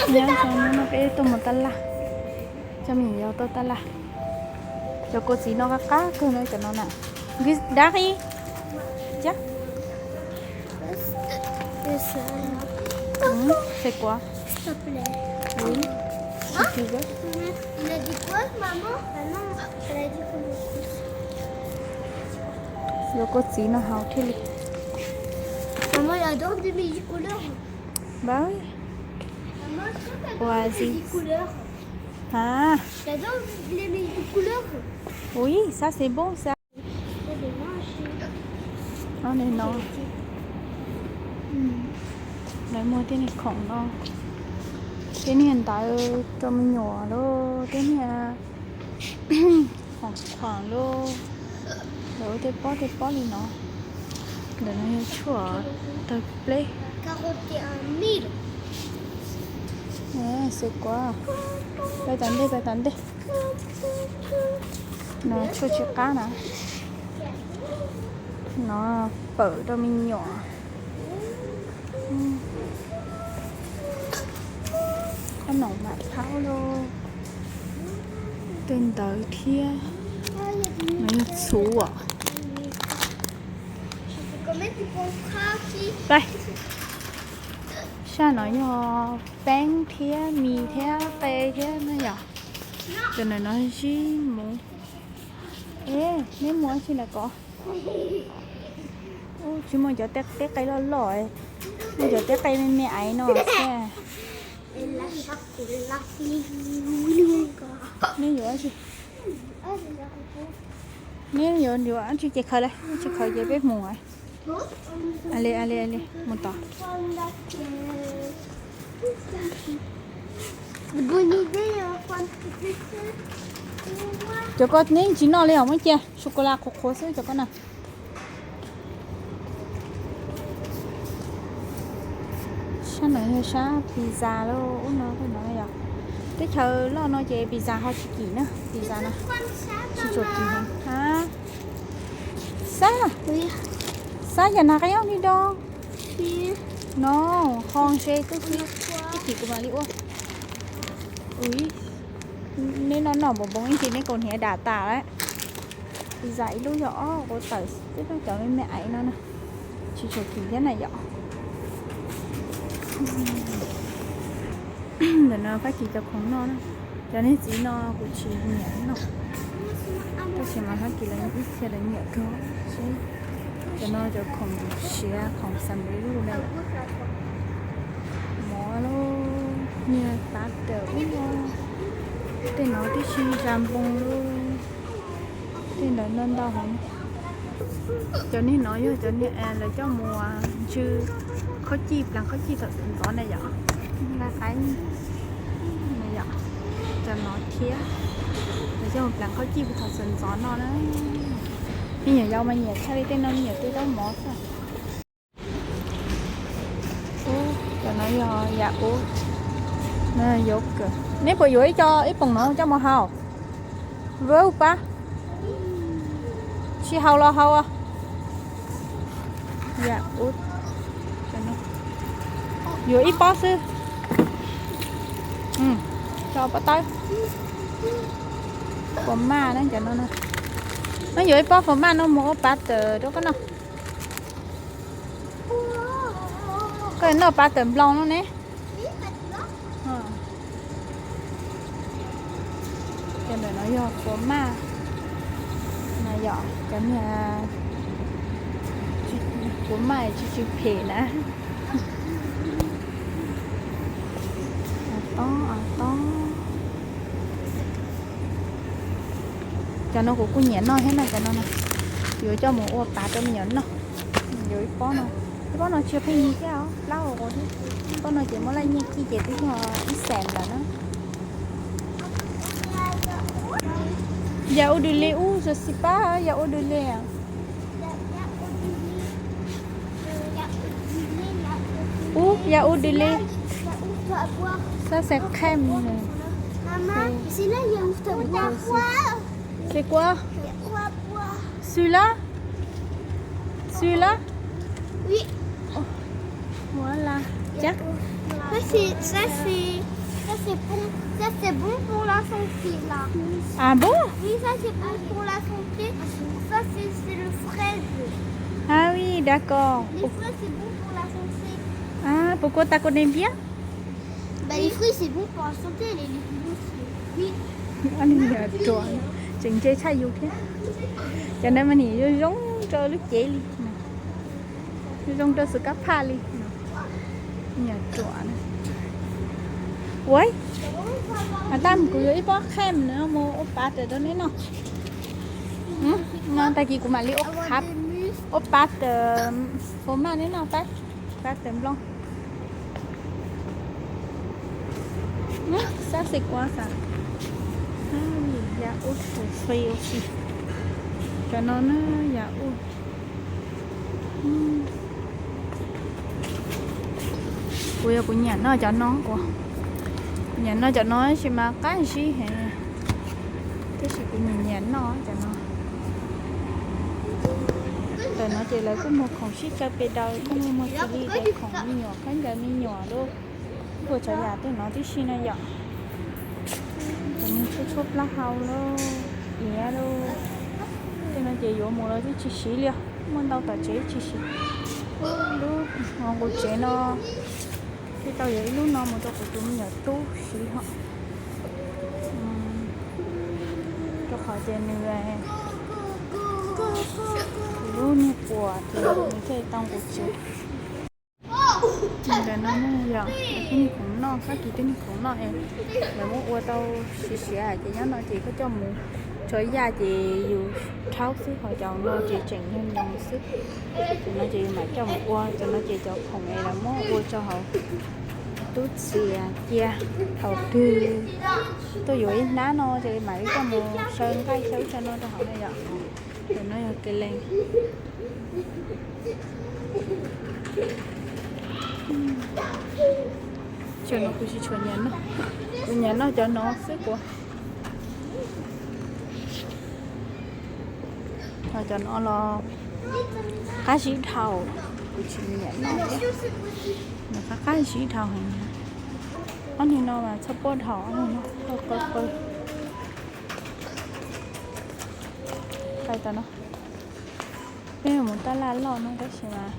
Nyob zoo, hnub no peb tuaj mus tab laj, coj me nyuam yaus tuaj tab laj. Cov kua txiv no qab qab kawg no cov no na. Dab qi. Ces kuv yuav kua txiv no haus thiaj li. Ua si. Hab. Ui, xab xis npoob xab. Ob niag no, lawv muag tej niag khoom no, tej niag ntawv rau me nyuam lauj, tej niag khoom khuam lauj, lawv ua tej pob tej pob li no. Ntawm no yog tshuaj tawg pleb. Xav kuv, pais tom ntej, pais tom ntej. No tshuaj tsis qab na. No pawm rau me nyuam. Qhob noom mam phaub lauj, tej ntawv thiab. No yog txhuv os. Sab no yog peeb thiab mis thiab qe thiab na yom. Cov ntawm no zib mus. Neb muaj dab tsi ntawm ko? Tsis muaj cov teb qe loj loj, muaj cov teb qe me me aiv no xwb. Neb yuav dab tsi? Neb yuav yuav dab tsi ces khaws lawm, tsis khaws ces peb mus. A li, a li, a li, mus tod. Cov ko neb tsis noj li os, muab cia, su ku las qhuav qhuav xwb cov ko na. Sab no yog sab pizza lauj, ub no, no yog teb chaws loj no ces pizza ho tsis kim na, pizza no tsis tshua kim heev. Sab, sab yam nag qab yob li do. No, ho ntshe twb ib chim kuv mam li ua. Neb noj noj npoo npoo ib chim neb kaus hniav dam tas lawm. Pizza ib lub yog ob quav tawm xwb, cov me me aiv no na, tsis tshua kim thiab na yom. Ntawm no Fab Kis cov khoom noj na, cov niag txiv no kuv tsis nyiam noj, tab sis mas Fab Kis lawv ib txhia lawv nyiam kawg. Cov no cov khoom siav khoom xas npes luj na, mov lauj, niag pab tawm ub no, tej no tib si zas npoo lauj, tej ntawd ntau ntau heev. Cov niag no yog cov niag lawv coj mus ntsw qhaub cij, pleev qhaub cij thaum sawv ntxov na yom. Nqa qaib na yom, cov no thiab, lawv coj mus pleev qhaub cij thaum sawv ntxov noj na. Me nyuam yaus mas nyiam tshaj li tej no, me nyuam twb taub mov xwb. Cov no yog yam ub, yuav kawm. Neb puas yuav ib co ib poom no coj mus haus? Vauv pab, tsis haus los haus. Yam ub, yuav ib pob xwb. Tso pob tawb. Fas maj na cov no. Neb yuav ib pob fas maj no mus ua pav tawm rau koj noj. Koj noj pav tawm nploos no ne. Cov ntawm no yog fas maj na yom, cov niag fas maj tsis tsis phem na. Tob tob. Cov no kuv kuj nyiam noj thiab na, cov no na, yuav coj mus ua pav rau me nyuam noj. Yuav ib pob no, ib pob no tsis pheej yig thiab os, plaub hau thiab. Pob no ces muab laj nyiaj kij ces twb yog ib xees lawm na. Ya ua dws li ub, xyov xis pab ya ua dws li. Ub, ya ua dws li. Xab xees qhej mus. Ces kuv xws lab, xws lab. Ua la cab. Ça, c'est, ça, c'est, ça, c'est bon. Ça, c'est bon pour la santé, là. Ah bon? Oui, ça, c'est bon pour la santé. Ça, c'est, c'est le fraise. Ah oui, d'accord. Les fraises, c'est bon pour la santé. Ah, pourquoi ta connais bien? Bah, les fruits, c'est bon pour la santé, les légumes aussi. Oui. Tseem ntse tshaj yus thiab. Cov no mas nim zoo zoo rau lub cev li. Zoo rau xwm kab phaj li. Nyuam ruam na. Ua, mas tab kuv yuav ib pob khem no mus ua pav tawm rau neb noj. No tag kis kuv mam li ua qhab, ua pav tawm fo maj neb noj pab, pav tawm nplooj. Sab xes kuav xav, yam ub thaum fai ua si. Cov no na yam ub. Kuv yog kuv nyiam noj cov no, kuv nyiam noj cov no tab sis mas qab zib heev, tab sis kuv nyiam nyiam noj cov no. Ntawm no ces lawv kuj muag khoom sib tsaw pes daws, kuj muag muag xws li tias khoom me nyuam, khaub ncaws me nyuam lub, kuj tshav yam tej no tib si na yom. Cov no tshuab tshuab plaub hau lauj, iav lauj, tej no ces yuav mus los twb tsis siv li, muaj ntau tom tsev tsis siv. Lub hauv nqus tsev no thiaj tau yuav ib lub no mus rau kuv tus me nyuam tub siv hos, rau qhov tias nws lub niag puas ces nws thiaj tau nqus tsev. Ntawm no yog tej niag khoom noj, Fab Kis tej niag khoom noj es lawv muab ua tau siav siav ces nyob no ces koj coj mus tso yaj ces yus rhaub xwb, ho cov no ces tseem nyoos nyoos xwb. Cov no ces yus mam coj mus ua, cov no ces cov khoom es lawv muab ua rau hauv tub txiav cia, thaum twg tuaj yuav ib hnab no ces mam li coj mus xyaw nqaij xyaw ub xyaw no rau hauv na yom. Cov no yog kev lees. Cov no kuv tsis tshua nyiam noj, kuv nyiam noj cov no xwb kuv. Ho cov no los qab zib dhau, kuv tsis nyiam noj thiab. Nws qab qab zib dhau heev. Ob niag no mas txhob puab dhau, ob niag no qw qw qw. Pais tom no, peb mus tab laj loj no tab sis mas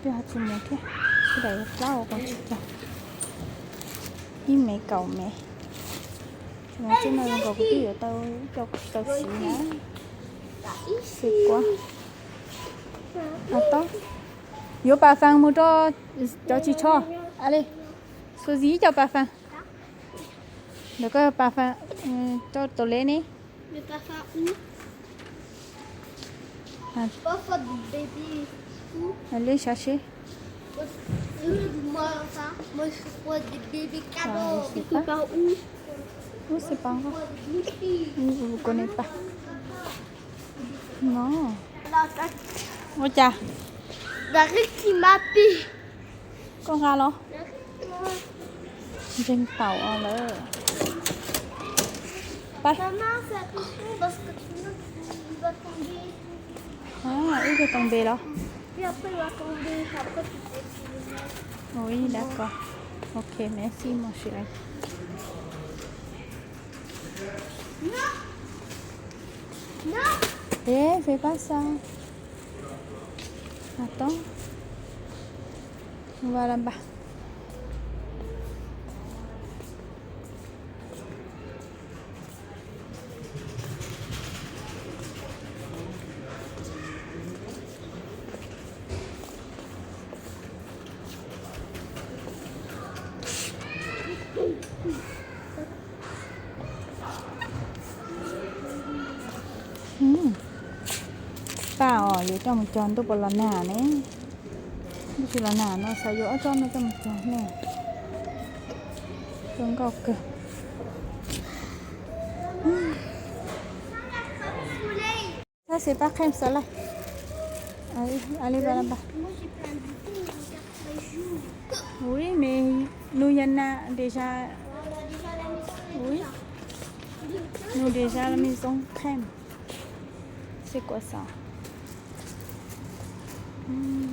peb ho tsis mus thiab, sawv daws yuav plab ua qos tsis cog. Ib mev kaum mev, mas txij no zoo nkaus kuv twb yuav tau ib co tau siv na. Xwm kuav, a tob, yuav pas fas mus rau cov tsis tsho, a li, xuas zis ib co pas fas. Ntawm koj pas fas rau tus lev ne. Li sab seb. Ub xwb pab, kuv ne pab. No, ua cas? Koj nqa los. Ntseeg taum lawm. Pab. Ib tug tau npe los? Ui, dab ko. Ok, merci, mos sis. Ê, fais pab xa. A tob, va la npa. Paj os, yuav coj mus cog ntuj puas los nag ne? Ntuj tsis los nag no xav yuav ob tsob no coj mus cog ne. Zoo nkauj kawg. Tab sis pab qheb xav laj. Alibaba. Ui, mais nous y en a déjà. Ui, nous déjà la maison prête. C'est quoi ça? Hmm.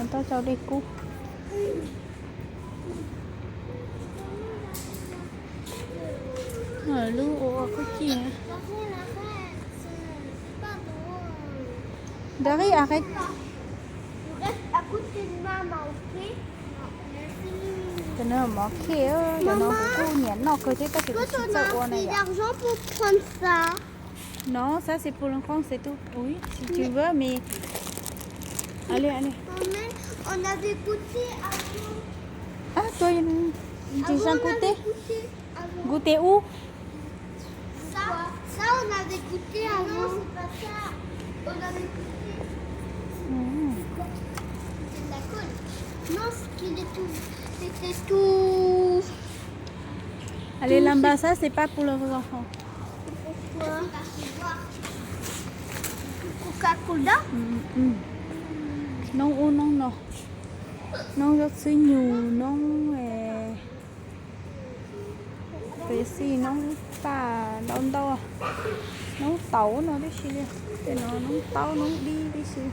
Tau cov dej kub. Lub ua kub cij. Cov no mov khej, cov no kuv kuj nyiam noj kawg thiab tab sis kuv tsis txawj ua na yom. No, ça c'est pour le grand, c'est tout. Oui, si tu veux, mais allez, allez. Ah, toi, j'ai jamais goûté. Goûté où? Ça, ça, on avait goûté avant. Non, c'est pas ça. On avait goûté. C'est de la colle. Non, c'était tout. C'était tout. Allez, là-bas, ça, c'est pas pour les enfants. Pourquoi? Coca-Cola? Noob ub noob no, noob zaub txhwb nyug, noob Pepsi, noob tag ntau ntau, noob taub no tib si li, tej no noob taub noob dib tib si.